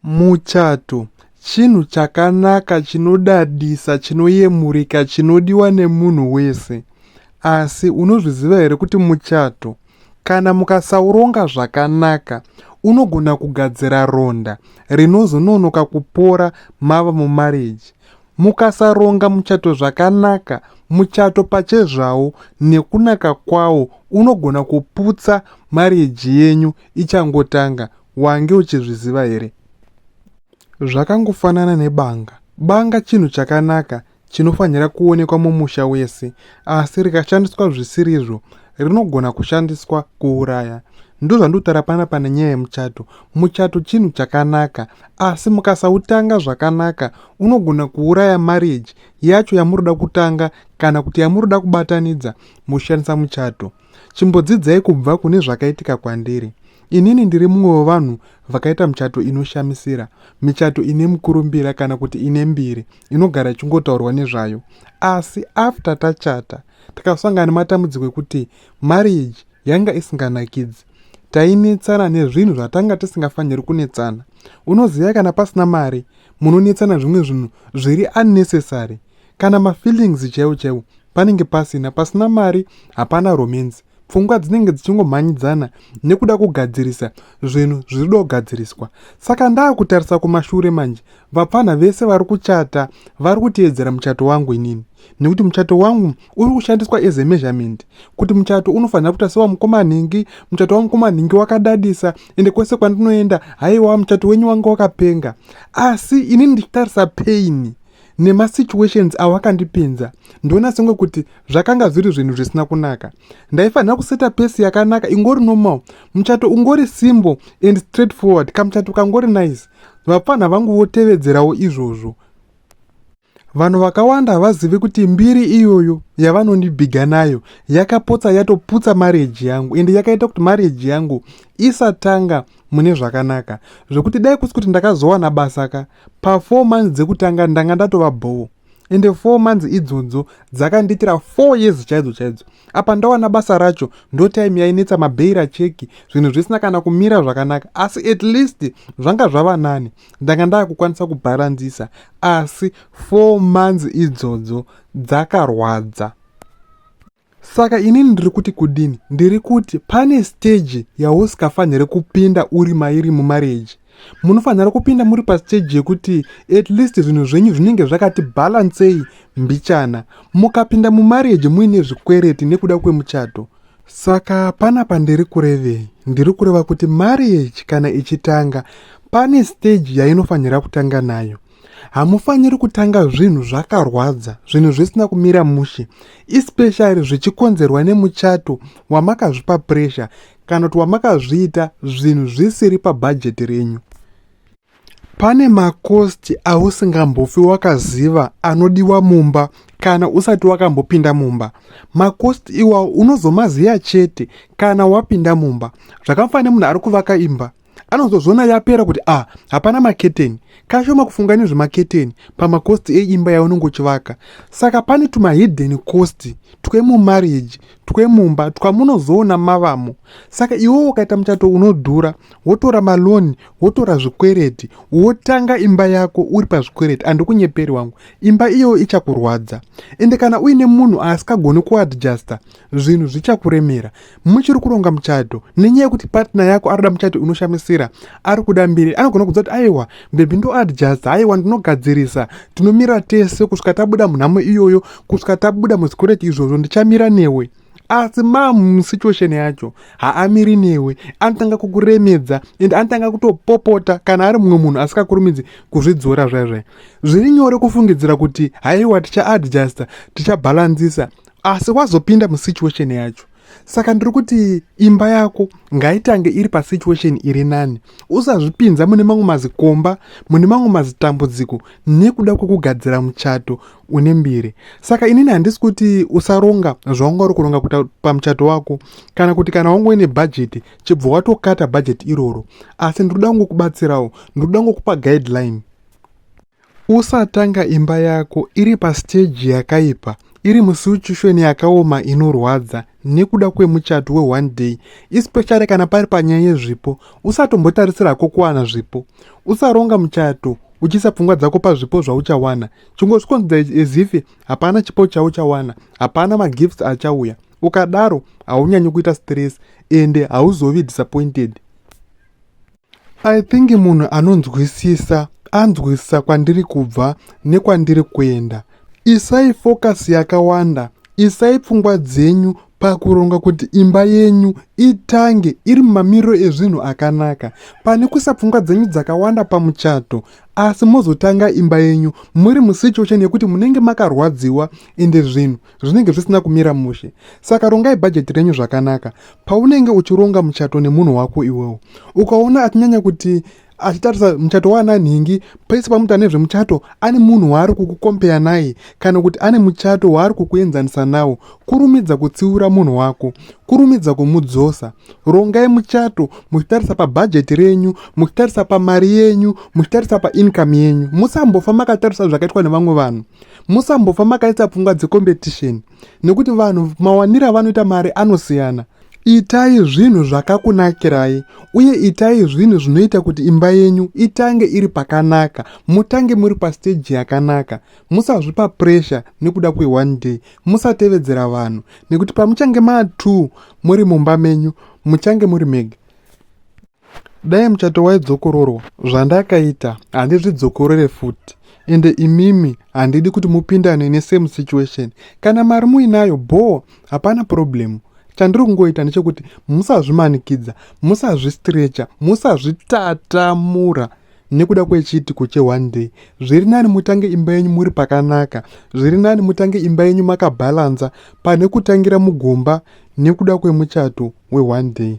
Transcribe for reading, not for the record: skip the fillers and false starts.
Muchato chinhu chakanaka chinodadisa chinoyemurika chinodiwa nemunhu wese. Asi unozviziva here kuti muchato kana mukasauronga zvakanaka unogona kugadzira ronda rinozononoka kupora mava mumareji. Mukasaronga muchato zvakanaka, muchato pachezvawo nekunaka kwawo unogona kuputsa marriage yenyu ichangotanga. Wange uchizviziva here? Zvakangofanana nebanga. Banga chinhu chakanaka chinofanira kuonekwa mumusha wese asi rikashandiswa zvisirizvo rinogona kushandiswa kuuraya. Ndozvandikutaura panapa nenyaya yemuchato. Muchato chinhu chakanaka asi mukasautanga zvakanaka unogona kuuraya marriage yacho yamuroda kutanga kana kuti yamuroda kubatanidza muchishandisa muchato. Chimbodzidzai kubva kune zvakaitika kwandiri. Inini ndiri mumwe wevanhu vakaita michato inoshamisira, michato ine mukurumbira kana kuti ine mbiri inogara ichingotaurwa nezvayo. Asi after tachata, takasangana nematambudziko ekuti marriage yanga isinganakidzi. Tainetsana nezvinhu zvatanga tisingafaniri kunetsana. Unoziva kana pasina mari, munonetsana zvimwe zvinhu zviri unnecessary. Kana mafeelings chaiwo chaiwo panenge pasina. Pasina mari hapana romance. Pfungwa dzinenge dzichingomhanyidzana nekuda kugadzirisa zvinhu zviri kuda kugadziriswa. Saka ndaakutarisa kumashure manje, vapfanha vese vari kuchata vari kuteedzera muchato wangu inini. Nekuti muchato wangu uri kushandiswa as a measurement kuti muchato unofanira kuita sewamukoma nhingi, muchato wamukoma nhingi wakadadisa ende kwese kwandinoenda haiwa muchato wenyu wanga wakapenga. Asi inini ndichitarisa pain nemasituations awakandipinza ndoona senge kuti zvakanga zviri zvinhu zvisina kunaka. Ndaifanira kuseta pesi yakanaka ingori normal, muchato ungori simple and straight forward, kamuchato kangori nice, vapfanha vangu votevedzerawo izvozvo. Vanhu vakawanda havazivi kuti mbiri iyoyo yavanondibhiga nayo yakapotsa yatoputsa marriage yangu ende yakaita kuti marriage yangu isatanga mune zvakanaka zvekuti dai kusi kuti ndakazowana basa ka pa 4 months dzekutanga ndanga ndatova bhoo ende 4 months idzodzo dzakandiitira 4 years chaidzo chaidzo. Apa ndawana basa racho ndo time yainetsa mabheira cheki zvinhu zvisina kana kumira zvakanaka asi at least zvanga zvava nani ndanga ndakukwanisa kubharanzisa asi 4 months idzodzo dzakarwadza. Saka inini ndiri kuti kudini? Ndiri kuti pane stage yausikafanire kupinda uri mairi mumarriage. Munofanira kupinda muri pastage yekuti at least zvinhu zvenyu zvinenge zvakati balancei mbichana. Mukapinda mumarriage muine zvikwereti nekuda kwemuchato. Saka panapa ndiri kurevei? Ndiri kureva kuti marriage kana ichitanga pane stage yainofanira kutanga nayo. Hamufaniri kutanga zvinhu zvakarwadza, zvinhu zvisina kumira mushe, especially zvichikonzerwa nemuchato wamakazvipa pressure kana kuti wamakazviita zvinhu zvisiri pabhajeti renyu. Pane makosti ausingambofi wakaziva anodiwa mumba kana usati wakambopinda mumba. Makosti iwawo unozomaziva chete kana wapinda mumba. Zvakafanana nemunhu ari kuvaka imba. Anozozviona yapera kuti ah, hapana maketeni. Kashoma kufunga nezvemaketeni pamakosti eimba yaunenge uchivaka. Saka pane tumahidden cost twemumarriage twemumba twamunozoona mavamo. Saka iwewe ukaita muchato unodhura, wotora maloni, wotora zvikwereti, wotanga imba yako uri pazvikwereti, handikunyeperi wangu, imba iyoyo ichakurwadza. Ende kana uine munhu asikagoni kuadjusta, zvinhu zvichakuremera. Muchiri kuronga muchato nenyaya yekuti partner yako arikuda muchato unoshamisira, ari kuda mbiri, anogona kudza kuti aiwa baby ndoadjusta, aiwa ndinogadzirisa, tinomira tese kusvika tabuda munhamo iyoyo, kusvika tabuda muzvikwereti izvozvo, ndichamira newe. Asi mamusituation yacho haamiri newe, anotanga kukuremedza and anotanga kutopopota kana ari mumwe munhu asikakurumidzi kuzvidzora zvaya zvaya. Zviri nyore kufungidzira kuti haiwa tichaadjusta, tichabhalanzisa, asi wazopinda musituation yacho. Saka ndiri kuti imba yako ngaitange iri pasituation iri nani. Usazvipinza mune mamwe mazikomba, mune mamwe mazitambudziko nekuda kwekugadzira muchato une mbiri. Saka inini handisi kuti usaronga zvaunga uri kuronga kuita pamuchato wako, kana kuti kana wanga uine bhajeti chibva watokata bhajeti iroro. Asi ndinoda kungokubatsirawo, ndinoda kungokupa guideline. Usatanga imba yako iri pastage yakaipa, iri musituation yakaoma inorwadza nekuda kwemuchato weone day, especially kana pari panyaya yezvipo. Usatombotarisira hako kuwana zvipo. Usaronga muchato uchiisa pfungwa dzako pazvipo zvauchawana. Chingozvikonzedza as if hapana chipo chauchawana, hapana magifts achauya. Ukadaro haunyanyi kuita stress ende hauzovi disappointed. I think munhu anonzwisisa anzwisisa kwandiri kubva nekwandiri kuenda. Isai focus yakawanda, isai pfungwa dzenyu pakuronga kuti imba yenyu itange iri mumamiriro ezvinhu akanaka, pane kuisa pfungwa dzenyu dzakawanda pamuchato asi mozotanga imba yenyu muri musituation yekuti munenge makarwadziwa ende zvinhu zvinenge zvisina kumira mushe. Saka rongai bhajeti renyu zvakanaka. Paunenge uchironga muchato nemunhu wako iwewo, ukaona achinyanya kuti achitarisa muchato waana nhingi, pese pamuti ane zvemuchato ane munhu waari kukukompeya naye kana kuti ane muchato waari kukuenzanisa nawo, kurumidza kutsiura munhu wako, kurumidza kumudzosa. Rongai muchato muchitarisa pabhajeti renyu, muchitarisa pamari yenyu, muchitarisa paincome yenyu. Musambofa makatarisa zvakaitwa nevamwe vanhu. Musambofa makaisa pfungwa dzecompetition nekuti vanhu mawaniro avanoita mari anosiyana. Itai zvinhu zvakakunakirai uye itai zvinhu zvinoita kuti imba yenyu itange iri pakanaka, mutange muri pastage yakanaka. Musazvipa pressure nekuda kweone day. Musatevedzera vanhu nekuti pamuchange maa2 muri mumba menyu muchange muri mega. Dai muchato waidzokororwa zvandakaita handizvidzokorore futi ende imimi handidi kuti mupindane nesame situation. Kana mari muinayo bhoo hapana problem. Chandiri kungoita ndechekuti musazvimanikidza, musazvistrecha, musazvitatamura nekuda kwechiitiko cheone day. Zviri nani mutange imba yenyu muri pakanaka, zviri nani mutange imba yenyu makabhalanza pane kutangira mugomba nekuda kwemuchato weone day.